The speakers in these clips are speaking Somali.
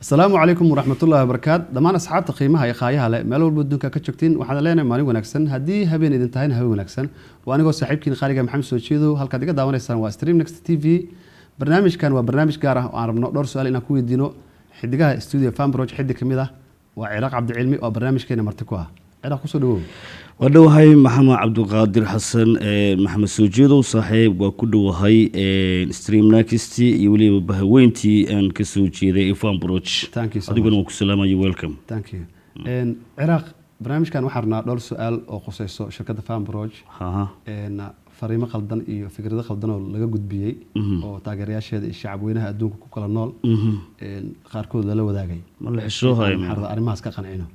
Asalaamu calaykum waraxmatullahi wabarakaat. Dhammaan asxaabta qiimaha iyo qaayaha leh, meel walba adduunka ka joogtiin, waxaan leenahay maalin wanaagsan. Haddii habeen idin tahayna, habeen wanaagsan. Waa anigoo saaxiibkiin qaaliga Maxamed Soo Jeedo. Halkaad iga daawanaysaan waa Stream Next TV. Barnaamijkan waa barnaamij gaar ah oo aan rabno dhowr su-aal inaan ku weydiino xidigaha studio Fanproj. Xidig ka mid ah waa Ciraaq Cabdicilmi oo barnaamijkeena marti ku ah. Ciraaq, kusoo dhawow. Waa dhowahay, Maxamed Cabdiqaadir Xasan Maxamed Soojeedow. Saaxiib, waa ku dhowahay Stream Next iyo weliba bahaweyntii aan ka soo jeeday Fanproj. Thank you so. Adiguna waan ku salaamayo, welcome. Thank you, Ciraaq. Barnaamijkan waxaan rabnaa dhowr su-aal oo khuseyso shirkadda Fanproj, fariimo qaldan iyo fikrado qaldan oo laga gudbiyey oo taageerayaasheeda iyo shacabweynaha adduunka ku kala nool qaarkood lala wadaagay. Ma la xishoohayo? Maxaan rabaa arrimahaas ka qancino.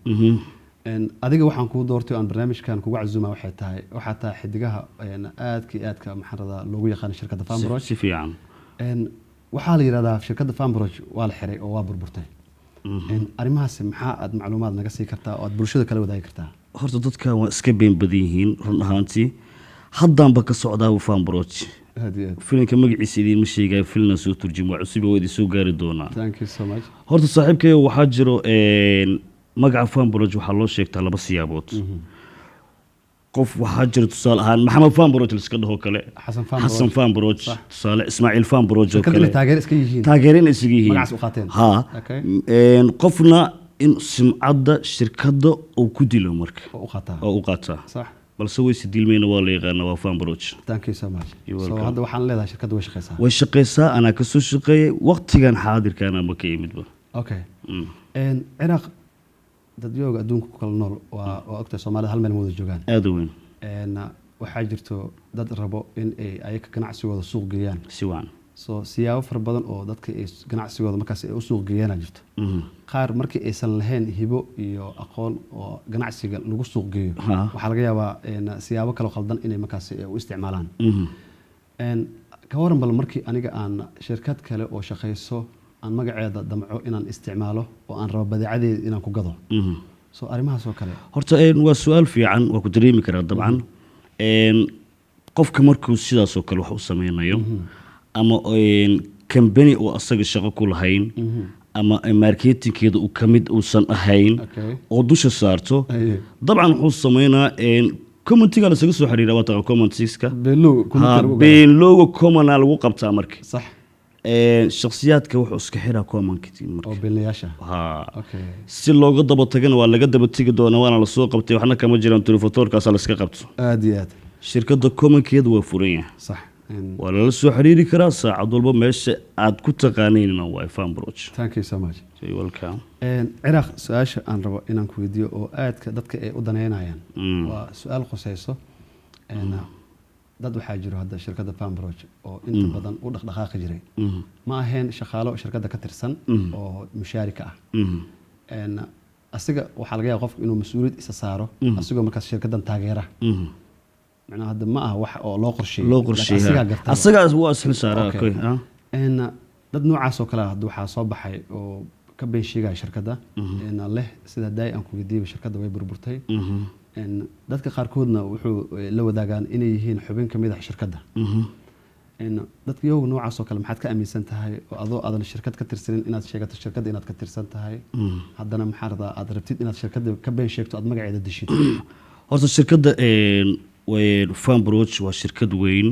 Adiga waxaan kuu doortay oo aan barnaamijkan kugu casuuma waxay tahay, waxaa tahay xidigaha aadka iyo aadka, maxaan rabaa, loogu yaqaano shirkadda Fanproj. Si fiican. Waxaa la yidhahdaa shirkadda Fanproj waa la xiray oo waa burburtay. Arrimahaasi maxaa aad macluumaad naga sii kartaa oo aad bulshada kala wadaagi kartaa? Horta dadkan waa iska been badan yihiin run ahaantii. Haddaanba ka socdaa Fanproj. Aad iyo aad. Filimka magaciisa idiinma sheegayo, filna soo turjum, waa cusub, waa idin soo gaari doonaa. Thank you so much. Horta saaxiibkay, waxaa jiro magaca Fanproj waxaa loo sheegtaa laba siyaabood. Qof waxaa jira, tusaale ahaan, Maxamed Fanproj laiska dhaho kale, Xasan Fanproj. Xasan Fanproj, tusaale Ismaaciil Fanproj oo shirkadda kale. Inay taageer iska yihiin. Taageero inay isaga yihiin. Magacaas u qaateen. Ha. Qofna in simcadda shirkadda uu ku dilo marka oo u qaataa. Oo u qaataa. Balse wayse dilmayna, waa la yaqaana, waa Fanproj. Thank you so much. You're So welcome. hadda waxaan leedahay shirkadda way shaqeysaa. Way shaqeysaa, anaa kasoo shaqeeyay, waqtigan xaadirkaana ma ka imidba. Okay. Ciraaq, dadyooga adduunka ku kala nool waa ogtahay, Soomaalida hal meel ma wada joogaan. Aada u weyn. Waxaa jirto dad rabo in ay ayaga ganacsigooda suuq geeyaan. Si wacan. So siyaabo fara badan oo dadka ay ganacsigooda markaas ay u suuq geeyaana jirto. Qaar markii aysan lahayn hibo iyo aqoon oo ganacsiga lagu suuq geeyo, waxaa laga yaabaa siyaabo kaloo qaldan inay markaas u isticmaalaan. Ka waran bal markii aniga aan shirkad kale oo shaqayso aan magaceeda damco inaan isticmaalo oo aan rabo badeecadeeda inaan ku gado? So arrimahaas oo kale. Horta waa su-aal fiican, waa ku dareemi karaa dabcan. Qofka markuu sidaas oo kale wax u sameynayo ama company oo asaga shaqo ku lahayn ama marketingkeeda uu ka mid uusan ahayn oo dusha saarto, dabcan wuxuu sameynaa commentiga lasaga soo xiriira, waa taqa commentiska. Beenlow. Ha, beenlowga commona lagu qabtaa marka. Shakhsiyaadka wuxuu iska xiraa commentka marka. Oo beenlayaasha. Ha. Si looga daba tagana, waa laga daba tegi doonaa, waana lasoo qabtay, waxna kama jiraan, telefotoorkaasa laska qabto. Aad iyo aad. Shirkadda commonkeeda waa furan yahay. Waa lala soo xiriiri karaa saacad walba, meesha aad ku taqaaniinna waa Fanproj. Thank you so much. Welcome. Ciraaq, su-aasha aan rabo inaan ku weydiiyo oo aadka dadka ay u daneynayaan waa su-aal khuseyso dad waxaa jiro hadda shirkadda Fanproj oo inta badan u dhaqdhaqaaqi jiray. Ma ahayn shaqaalo shirkadda ka tirsan oo mushaarika ah. Asiga waxaa laga yaaba qofku inuu mas-uuliyad isa saaro asigoo markaas shirkaddan taageera. Macnaha hadda ma aha wax oo loo qorsheeyey. Loo laakiin qorsheeyay. Asigaa gartaba. Asagaas waa isxil saaraa. Okay. Dad noocaas oo kale ah hadda waxaa soo baxay oo ka been sheegaya shirkadda, leh sida daay aan ku weydiiyey, shirkadda way burburtay. Dadka qaarkoodna wuxuu la wadaagaan inay yihiin xubin ka mid ah shirkadda. Dadka iyagu noocaas oo kale maxaad ka aaminsan tahay, oo adoo aadan shirkad ka tirsanin inaad sheegato shirkadda inaad ka tirsan tahay, haddana maxaa rabaa aad rabtid inaad shirkadda ka been sheegto, aad magaceeda dishid? Horta shirkadda Fanproj waa shirkad weyn.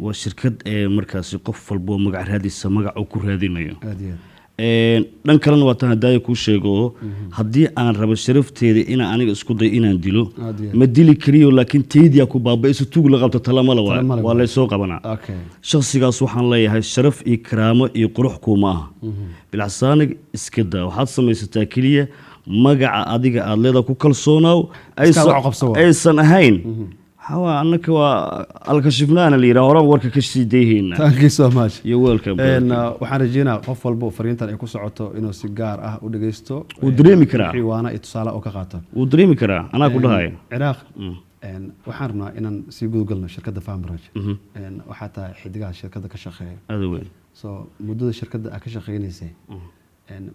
Waa shirkad markaasi qof walbo magac raadisa magac uu ku raadinayo. Aad iyo aad. Dhan kalena waa tan hadaaya kuu sheego, haddii aan rabo sharafteeda inaan aniga isku dayo inaan dilo, Aad iyo aad. ma dili kariyo, laakiin taydiyaa ku baaba-ayso. Tuug la qabto talamala Tala male. waa laysoo qabanaa. Shakhsigaas waxaan leeyahay, sharaf iyo karaamo iyo qurux kuuma aha, bilxasaanig iska daa. Waxaad samaysataa keliya magaca adiga aada leedaha ku kalsoonaaw. Iskaa wax u qabso waa. Aysan ahayn waxaa waa annaka waa alkashifnaana la yidhaha, horaan warka ka sii dayhayna. Thank you so much. Iyo welcome. Waxaan rajeynaa qof walba oo fariintan ay ku socoto inuu si gaar ah u dhageysto. Wuu dareemi karaa. Wixii waana iyo tusaale oo ka qaato. Wuu dareemi karaa, anaa ku dhahaya. Ciraaq, waxaan rabnaa inaan sii gudagalno shirkadda Fanproj. Waxaa tahay xidigaha shirkadda ka shaqeeya. Aada weyn. So muddada shirkadda aad ka shaqeynaysay,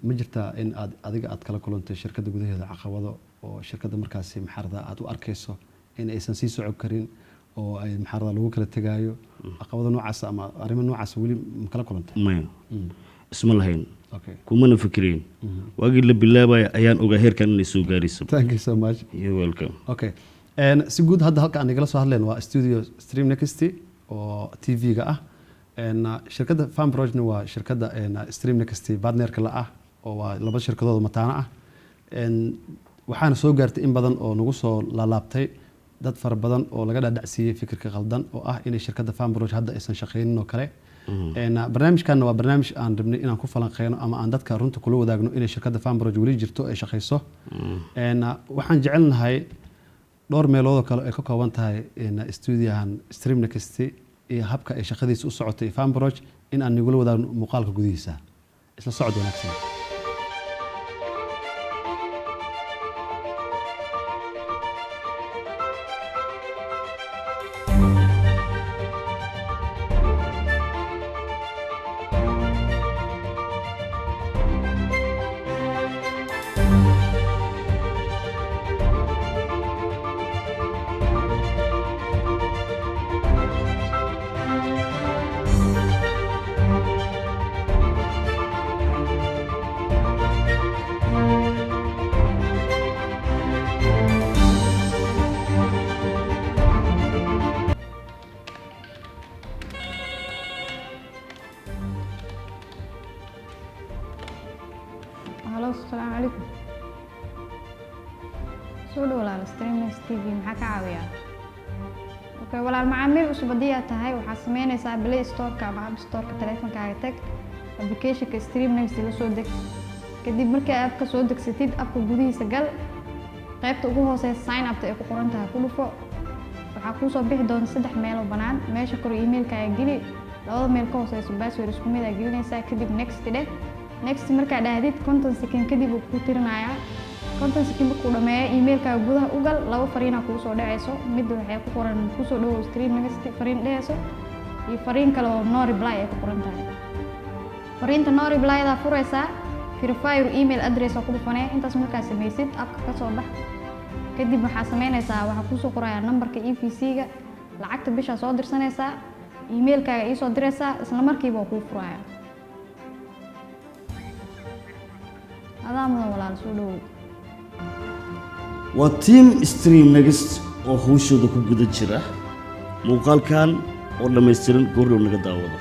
ma jirtaa in aad adiga aad kala kulantay shirkadda gudaheeda caqabado oo shirkadda markaasi maxarada aad u arkayso in aysan sii socon karin oo ay maxarada lagu kala tegaayo, caqabado noocaas ama arrimo noocaas weli ma kala kulantay? Maya. Isma lahayn, kumana fikireen. Waagii la bilaabaya ayaan ogaa heerkan inay soo gaarayso. Thank you so much. You're welcome. Okay. Si guud hadda halka aan igala soo hadleen waa studio Stream Next oo TV-ga ah. Shirkadda Farmprojna waa shirkadda Stream Next partnerka la ah, oo waa laba shirkadood mataano ah. Waxaana soo gaartay in badan oo nagu soo laalaabtay dad fara badan oo laga dhaadhacsiiyey fikirka qaldan oo ah inay shirkadda Farmproj hadda aysan shaqaynin oo kale. Barnaamijkanna waa barnaamij aan rabnay inaan ku falanqeyno ama aan dadka runta kula wadaagno inay shirkadda Farmproj weli jirto, ay shaqayso. Waxaan jecelnahay dhowr meelood oo kale ay ka kooban tahay stuudiyahan Stream Next iyo habka ay shaqadiisa u socotay Farmproj in aan nigula wadaagno muuqaalka gudihiisa. Isla socod wanaagsan. Halo, asalaamu calaykum. Soo dhow walaal, Streamnext TV, maxaa ka caawiyaa? Okay walaal, macaamiil cusub haddii aad tahay, waxaad sameynaysaa Play Store-ka ama App Store-ka taleefankaaga tag, application-ka Streamnext la soo deg. Kadib markii app-ka soo degsatid, app-ka gudihiisa gal, qaybta ugu hooseysa sign up ay ku qoran tahay ku dhufo. Waxaa kuusoo bixi doonta saddex meel oo bannaan. Meesha kore emailkaaga geli, labada meel ka hooseyso password isku mid aa gelinaysaa, kadib next dheh. Next markaa dhahdid, 50 second kadib uu kuu tirinayaa. 50 second markuu dhameeyo, emailkaaga gudaha u gal, laba fariinaa kugu soo dhacayso. Mid waxay ku qoran "Kusoo dhawow Stream Next" fariin dhehayso, iyo fariin kale oo "No reply" ay ku qoran tahay. Fariinta no reply-daa furaysaa, verify your email address oo ku dhufanaya. Intaas markaa samaysid, app-ka ka soo bax. Kadib waxaa sameynaysaa, waxaa kuusoo qorayaa nambarka EVC-ga, lacagta bishaa soo dirsanaysaa, emailkaaga iisoo diraysaa, isla markiiba waa kuu furaya. Adaa mudan walaal, soo dhawow. Waa team Stream Next oo hawshooda ku guda jira. Muuqaalkan oo dhammaystiran goordhow naga daawada.